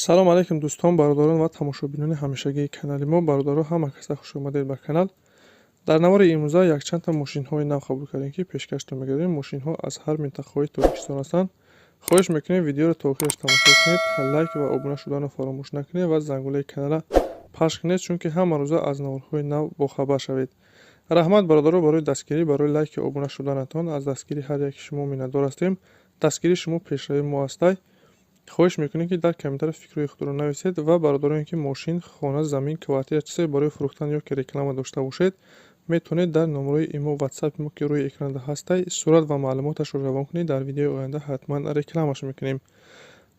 Салом алейкум, дӯстон, бародарон ва тамошобинони ҳамешагии канали мо. Бародаро, ҳама каса хуш омадед ба канал. Дар навори имрӯза якчандта мошинҳои нав қабул кардем, ки пешкаштон мегардем. Мошинҳо аз ҳар минтақаҳои Тоҷикистон ҳастанд. Хоҳиш мекунем, видеоро то охираш тамошо кунед, лайк ва обуна шуданро фаромӯш накунед ва зангулаи каналра пахш кунед, чунки ҳама рӯза аз наворҳои нав бохабар шавед. Раҳмат, бародаро, барои дастгирӣ, барои лайки обуна шуданатон. Аз дастгирии ҳар яки шумо миннатдор ҳастем. Дастгирии шумо пешравии мо ҳастай. Хоҳиш мекунем, ки дар комментария фикрҳои худро нависед ва бародароне, ки мошин, хона, замин, квартира, чизе барои фурӯхтан ё ки реклама дошта бошед, метавонед дар номерои имо, ватсапи мо, ки рӯи экранда ҳастай, сурат ва маълумоташро равон кунед. Дар видеои оянда ҳатман рекламаш мекунем.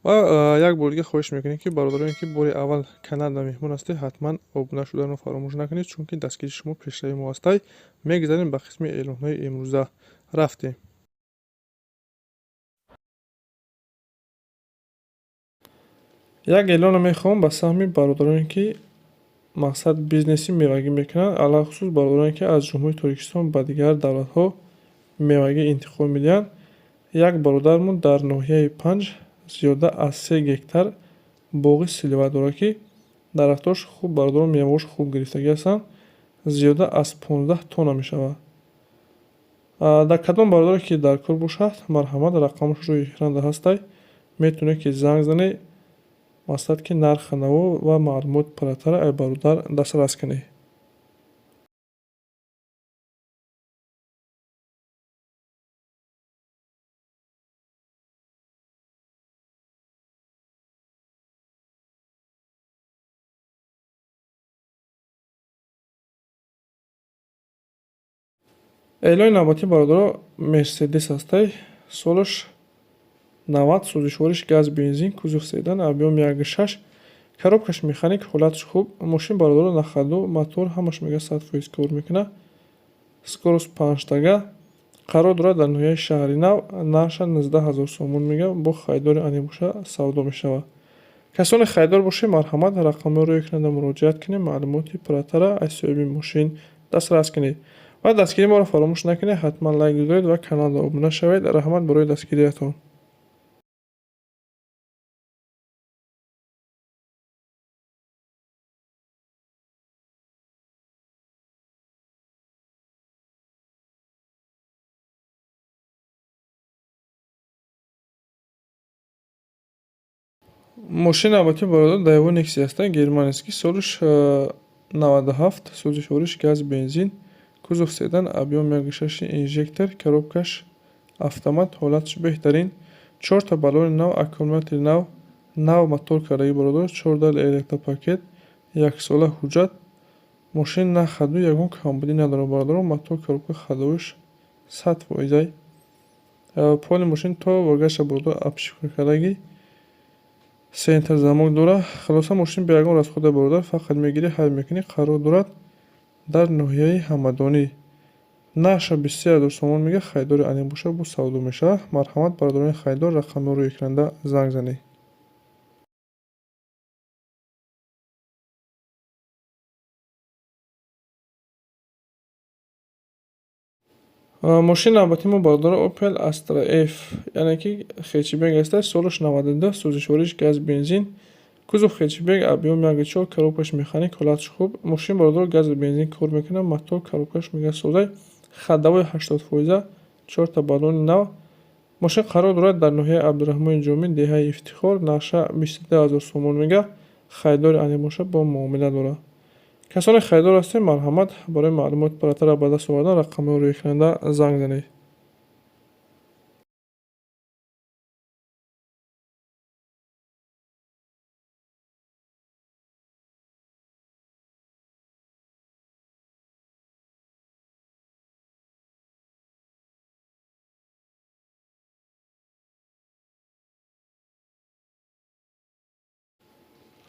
Ва як бори дига хоҳиш мекунем, ки бародароне, ки бори аввал каналда меҳмон ҳастед, ҳатман обуна шуданро фаромӯш накунед, чунки дастгирии шумо пешравии мо ҳастай. Мегузарем ба қисми эълонҳои имрӯза. Рафтем. Як эълонро мехоҳам ба саҳми бародароне, ки мақсад бизнеси мевагӣ мекунанд, алалхусус бародароне, ки аз Ҷумҳурии Тоҷикистон ба дигар давлатҳо мевагӣ интиқол медиҳанд. Як бародармон дар ноҳияи Панҷ зиёда аз 3 гектар боғи слива дорад, ки дарахтош хуб, бародарон, меваош хуб гирифтагӣ ҳастанд, зиёда аз 15 тонна мешавад. Дар кадом бародаре ки дар кор бошад, марҳамат, рақамаш рӯи экранда ҳастай, метавонед, ки занг занед, мақсад ки нархи наво ва маълумот пурратара ай бародар дастрас кунед. Эълони навбатӣ, бародаро, Мерседес ҳастай, солаш 90, сӯзишвориш газ, бензин, кузов седан, объём 1,6, коробкаш механик, ҳолаташ хуб. Мошин, бародаро, на ходу, мотор ҳамаш мега 100% кор мекунад, скорость панҷтага, қарор дорад дар ноҳияи Шаҳри Нав. Нархша 19 000 сомон мега, бо харидори аниқ боша савдо мешавад. Касоне харидор бошед, марҳамат, рақамҳои рӯи экранда муроҷиат кунед, маълумоти пурратара аз соҳиби мошин дастрас кунед ва дастгирии моро фаромӯш накунед. Ҳатман лайк гузоред ва каналро обуна шавед. Раҳмат барои дастгириятон. Мошини навбатӣ, бародар, Daewoo Nexia ҳастанд, германский, солаш 97, сӯзишвориш газ, бензин, кузов седан, объём 1,6, инжектор, коробкаш автомат, ҳолаташ беҳтарин, чорта баллони нав, аккумулятори нав, нав мотор кардагӣ, бародар, 14 электропакет, яксола ҳуҷҷат. Мошин на ходу, ягон камбудӣ надорад, бародарон. Мотор, коробка, ходовойш 100 фоизай. Поли мошин то багажа, бародар, обшивка кардагӣ, центр замок дорад. Хулоса, мошин бе ягон расхода, бародар, фақат мегирӣ, ҳай мекунӣ. Қарор дорад дар ноҳияи Ҳамадонӣ. Нархша 23 000 сомон мега, харидори аниқ бошад, бо савдо мешавад. Марҳамат, бародарони харидор, рақамҳои рӯи экранда занг занед. Мошини навбатии мо, бародаро, Opel Astra F, яъне ки хэтчбек аста, солаш 92, сӯзишвориш газ, бензин, кузов хэтчбек, объём 1,4, коробкаш механик, ҳолаташ хуб. Мошин, бародаро, газу бензин кор мекунад, мотор, коробкаш мега созай, ходовой 80 фоиза, чорта баллони нав. Мошин қарор дорад дар ноҳияи Абдураҳмони Ҷомӣ, деҳаи Ифтихор. Нархша 22 000 сомон мега, харидори аниқ бошад, бо муомила дорад. Касоне харидор ҳастед, марҳамат, барои маълумоти пурратара ба даст овардан рақамҳои рӯи экранда занг занед.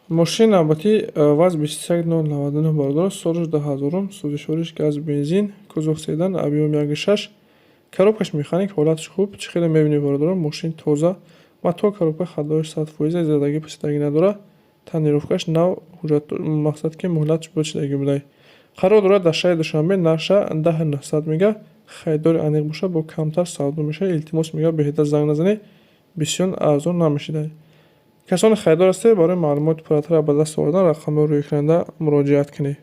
Мошини навбатӣ ВАЗ 21099, бародарон, солаш 2000-ум, сӯзишвориш газ, бензин, кузов седан, объём 1,6, коробкаш механик, ҳолаташ хуб. Чӣ хеле мебинед, бародарон, мошин тоза, мотор, коробка, ходовойш 100 фоиза, задагӣ пусидагӣ надорад, тонировкаш нав, ҳуҷҷат, мақсад ки муҳлаташ бочидагӣ будай. Қарор дорад дар шаҳри Душанбе. Нархша 10 900 мега, харидори аниқ бошад, бо камтар савдо мешавад. Илтимос, мега, беҳуда занг назанед, бисёр арзон намешидай. Касоне харидор ҳастед, барои маълумоти пурратар ба даст овардан рақамҳои рӯи экранда муроҷиат кунед.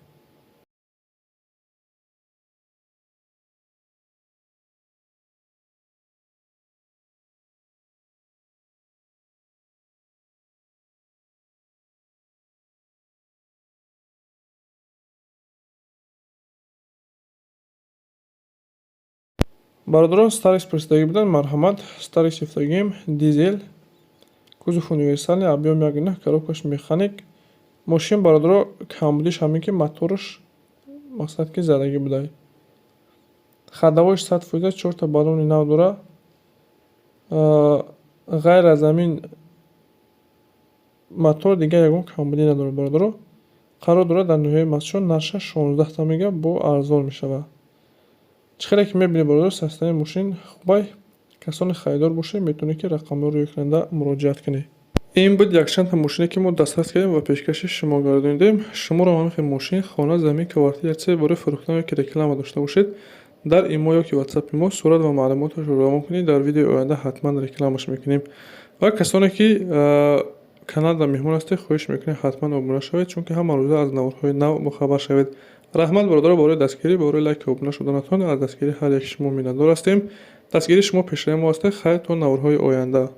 Бародарон, Старекс пурсидагӣ буданд, марҳамат, Старекс ёфтагием, дизел, кузов универсальный, объем 1,9, коробкаш механик. Мошин, бародаро, камбудиш ҳамин ки мотораш, мақсад ки, задагӣ будай. Ходовойш 100%, чорта баллони нав дора. Ғайр аз ҳамин мотор дигар ягон камбудӣ надорад, бародаро. Қарор дорад дар ноҳияи Мастчоҳ, нархаш 16та мега, бо арзон мешавад. Чӣ хеле ки мебинед, бародаро, состояние мошин хубай. Касоне харидор бошед, метавонед ки рақамҳоро рӯи экранда муроҷиат кунед. Ин буд якчандта мошине, ки мо дастрас кардем ва пешкаши шумо гардонидем. Шуморо ҳамин хел мошин, хона, замин, квартира, чизе барои фурӯхтан ё ки реклама дошта бошед, дар имо ё ки ватсапи мо сурат ва маълумоташро равон кунед, дар видеои оянда ҳатман рекламаш мекунем. Ва касоне ки каналда меҳмон ҳастед, хоҳиш мекунем, ҳатман обуна шавед, чунки ҳама рӯза аз наворҳои нав бохабар шавед. Раҳмат, бародаро, барои дастгирӣ, барои лайку обуна шуданатон. Аз дастгирии ҳар яки шумо миннатдор ҳастем. Дастгирии шумо пешраи мо ҳастед. Хайр, то наворҳои оянда.